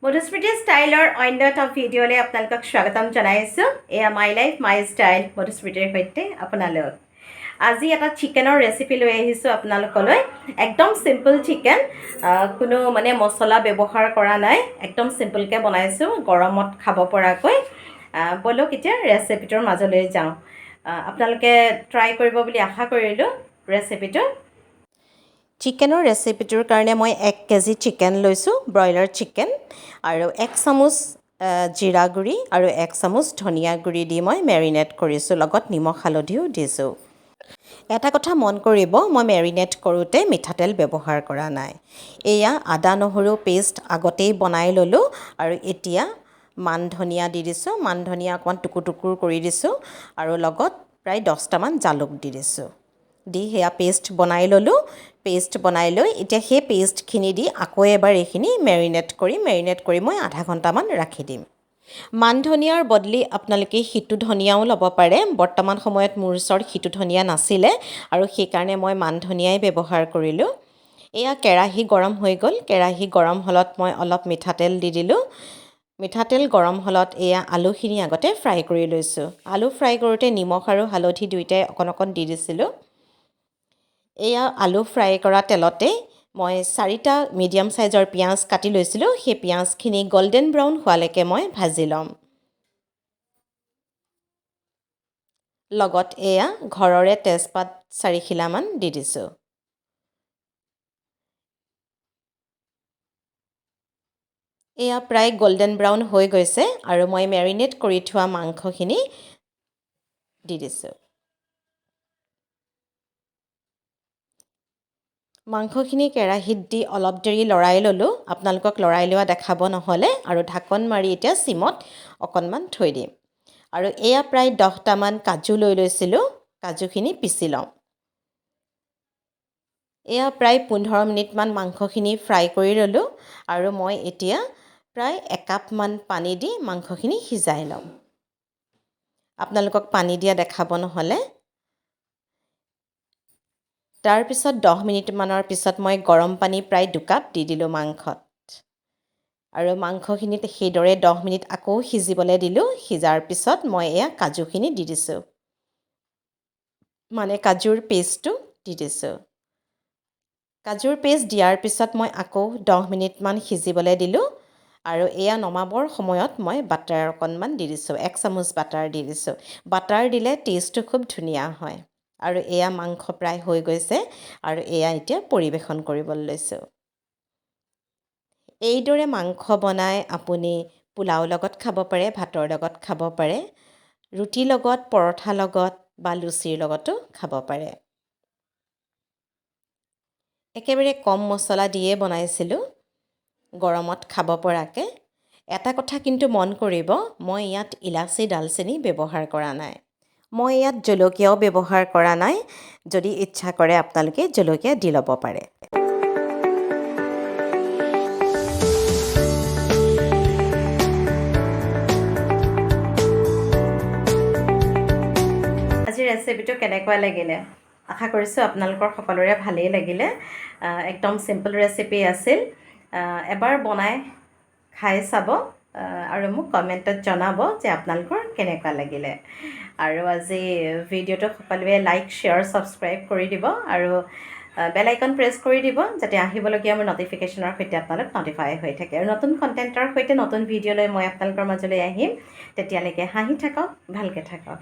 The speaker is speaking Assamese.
মধুস্মৃতি ষ্টাইলৰ অন্য এটা ভিডিঅ'লৈ আপোনালোকক স্বাগতম জনাইছোঁ। এয়া my life my style মধুস্মৃতিৰ সৈতে আপোনালোক। আজি এটা চিকেনৰ ৰেচিপি লৈ আহিছোঁ আপোনালোকলৈ। একদম চিম্পল চিকেন, কোনো মানে মছলা ব্যৱহাৰ কৰা নাই, একদম চিম্পলকৈ বনাইছোঁ গৰমত খাব পৰাকৈ। ব'লক এতিয়া ৰেচিপিটোৰ মাজলৈ যাওঁ। আপোনালোকে ট্ৰাই কৰিব বুলি আশা কৰিলোঁ ৰেচিপিটো। চিকেনৰ ৰেচিপিটোৰ কাৰণে মই 1 কেজি চিকেন লৈছোঁ, ব্ৰইলাৰ চিকেন, আৰু 1 চামুচ জিৰা গুড়ি আৰু 1 চামুচ ধনিয়া গুড়ি দি মই মেৰিনেট কৰিছোঁ, লগত নিমখ হালধিও দিছোঁ। এটা কথা মন কৰিব, মই মেৰিনেট কৰোঁতে মিঠাতেল ব্যৱহাৰ কৰা নাই। এয়া আদা নহৰু পেষ্ট আগতেই বনাই ল'লোঁ আৰু এতিয়া মান ধনিয়া দি দিছোঁ। মান ধনিয়া অকণমান টুকুৰ টুকুৰ কৰি দিছোঁ আৰু লগত প্ৰায় 10টামান জালুক দি দিছোঁ। দি সেয়া পেষ্ট বনাই ল'লোঁ। পেষ্ট বনাই লৈ এতিয়া সেই পেষ্টখিনি দি আকৌ এবাৰ এইখিনি মেৰিনেট কৰি মই আধা ঘণ্টামান ৰাখি দিম। মান ধনিয়াৰ বদলি আপোনালোকে সিটো ধনিয়াও ল'ব পাৰে। বৰ্তমান সময়ত মোৰ ওচৰত সিটো ধনিয়া নাছিলে আৰু সেইকাৰণে মই মান ধনিয়াই ব্যৱহাৰ কৰিলোঁ। এয়া কেৰাহী গৰম হৈ গ'ল। কেৰাহী গৰম হ'লত মই অলপ মিঠাতেল দি দিলোঁ। মিঠাতেল গৰম হ'লত এয়া আলুখিনি আগতে ফ্ৰাই কৰি লৈছোঁ। আলু ফ্ৰাই কৰোঁতে নিমখ আৰু হালধি দুয়োটাই অকণ অকণ দি দিছিলোঁ। এয়া আলু ফ্ৰাই কৰা তেলতে মই 4টা মিডিয়াম চাইজৰ পিঁয়াজ কাটি লৈছিলোঁ। সেই পিঁয়াজখিনি গল্ডেন ব্ৰাউন হোৱালৈকে মই ভাজি ল'ম। লগত এয়া ঘৰৰে তেজপাত 4 খিলামান দি দিছোঁ। এয়া প্ৰায় গল্ডেন ব্ৰাউন হৈ গৈছে আৰু মই মেৰিনেট কৰি থোৱা মাংসখিনি দি দিছোঁ। মাংসখিনি কেৰাহীত দি অলপ দেৰি লৰাই ল'লোঁ। আপোনালোকক লৰাই লোৱা দেখাব নহ'লে, আৰু ঢাকন মাৰি এতিয়া চিমত অকণমান থৈ দিম। আৰু এয়া প্ৰায় 10টামান কাজু লৈ লৈছিলোঁ, কাজুখিনি পিচি ল'ম। এয়া প্ৰায় 15 মিনিটমান মাংসখিনি ফ্ৰাই কৰি ল'লোঁ আৰু মই এতিয়া প্ৰায় 1 কাপমান পানী দি মাংসখিনি সিজাই ল'ম। আপোনালোকক পানী দিয়া দেখাব নহ'লে। তাৰপিছত 10 মিনিটমানৰ পিছত মই গৰম পানী প্ৰায় 2 কাপ দি দিলোঁ মাংসত আৰু মাংসখিনিত সেইদৰে 10 মিনিট আকৌ সিজিবলৈ দিলোঁ। সিজাৰ পিছত মই এয়া কাজুখিনি দি দিছোঁ, মানে কাজুৰ পেষ্টটো দি দিছোঁ। কাজুৰ পেষ্ট দিয়াৰ পিছত মই আকৌ 10 মিনিটমান সিজিবলৈ দিলোঁ আৰু এয়া নমাবৰ সময়ত মই বাটাৰ অকণমান দি দিছোঁ, 1 চামুচ বাটাৰ দি দিছোঁ। বাটাৰ দিলে টেষ্টটো খুব ধুনীয়া হয়। আৰু এয়া মাংস প্ৰায় হৈ গৈছে আৰু এয়া এতিয়া পৰিৱেশন কৰিবলৈ লৈছোঁ। এইদৰে মাংস বনাই আপুনি পোলাওৰ লগত খাব পাৰে, ভাতৰ লগত খাব পাৰে, ৰুটিৰ লগত, পৰঠা লগত বা লুচিৰ লগতো খাব পাৰে। একেবাৰে কম মছলা দিয়ে বনাইছিলোঁ, গৰমত খাব পৰাকৈ। এটা কথা কিন্তু মন কৰিব, মই ইয়াত ইলাচি ডালচেনি ব্যৱহাৰ কৰা নাই, মই ইয়াত জলকীয়াও ব্যৱহাৰ কৰা নাই। যদি ইচ্ছা কৰে আপোনালোকে জলকীয়া দি ল'ব পাৰে। আজিৰ ৰেচিপিটো কেনেকুৱা লাগিলে? আশা কৰিছোঁ আপোনালোকৰ সকলোৰে ভালেই লাগিলে। একদম চিম্পল ৰেচিপি আছিল। এবাৰ বনাই খাই চাব আৰু মোক কমেণ্টত জনাব যে আপোনালোকৰ কেনেকুৱা লাগিলে। আৰু আজি ভিডিঅ'টো সকলোৱে লাইক, শ্বেয়াৰ, ছাবস্ক্ৰাইব কৰি দিব আৰু বেল আইকন প্ৰেছ কৰি দিব, যাতে আহিবলগীয়া মোৰ ন'টিফিকেশ্যনৰ সৈতে আপোনালোক ন'টিফাই হৈ থাকে। আৰু নতুন কণ্টেণ্টৰ সৈতে নতুন ভিডিঅ' লৈ মই আপোনালোকৰ মাজলৈ আহিম। তেতিয়ালৈকে হাঁহি থাকক, ভালকৈ থাকক।